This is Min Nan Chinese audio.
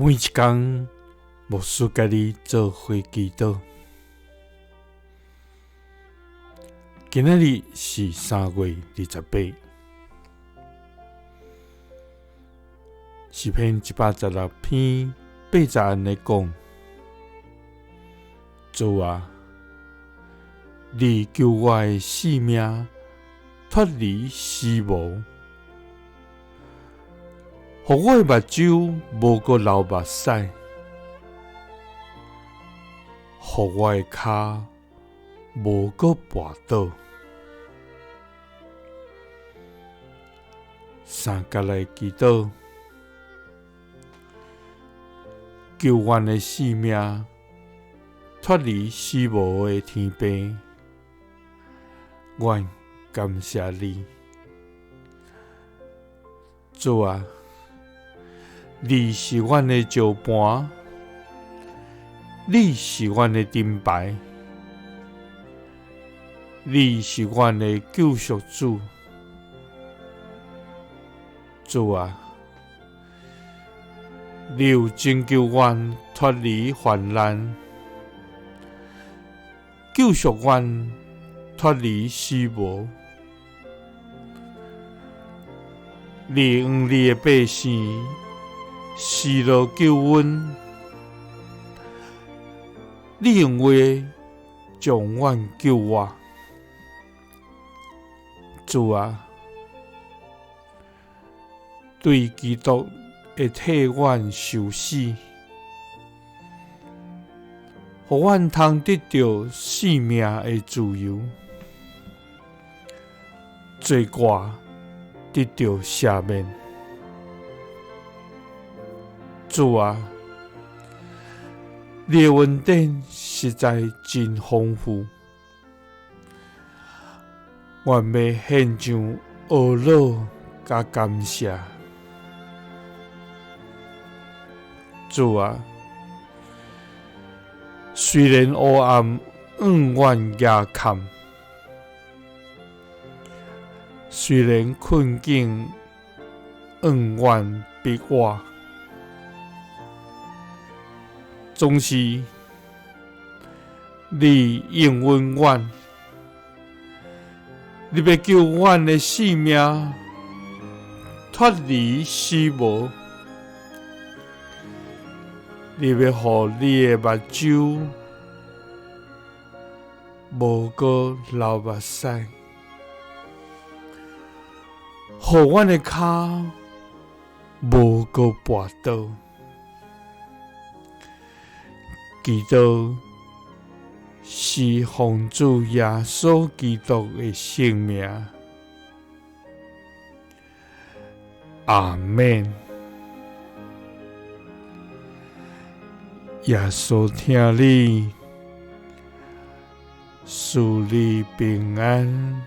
每一工，牧师佮你做伙祈祷。今仔日是3月28，诗篇116篇8节按呢讲：主啊，你救我的性命脫離死亡，予我的目睭無閣流目屎，予我的跤無閣跋倒。三角來祈禱，救阮的性命脫離死亡的天邊，阮感謝你，主啊！你是阮的石盤，你是阮的盾牌，你是阮的救贖主，主啊！你有拯救阮脫離患難，救贖阮脫離死亡。你用你的百姓施落救恩，你用話將阮救活，主啊，對基督會替阮受死，予阮通得著生命的自由，罪過得著赦免。主啊，你的恩典實在真豐富，阮欲獻上懊惱佮感謝。主啊，雖然黑暗向阮壓崁，雖然困境向阮逼我，總是你應允阮，你欲救阮的性命脫離死亡，你欲予你的目睭無閣流目屎，予阮的跤無閣跋倒。祈禱是奉主耶穌基督的聖名，阿們。耶穌疼你，賜你平安。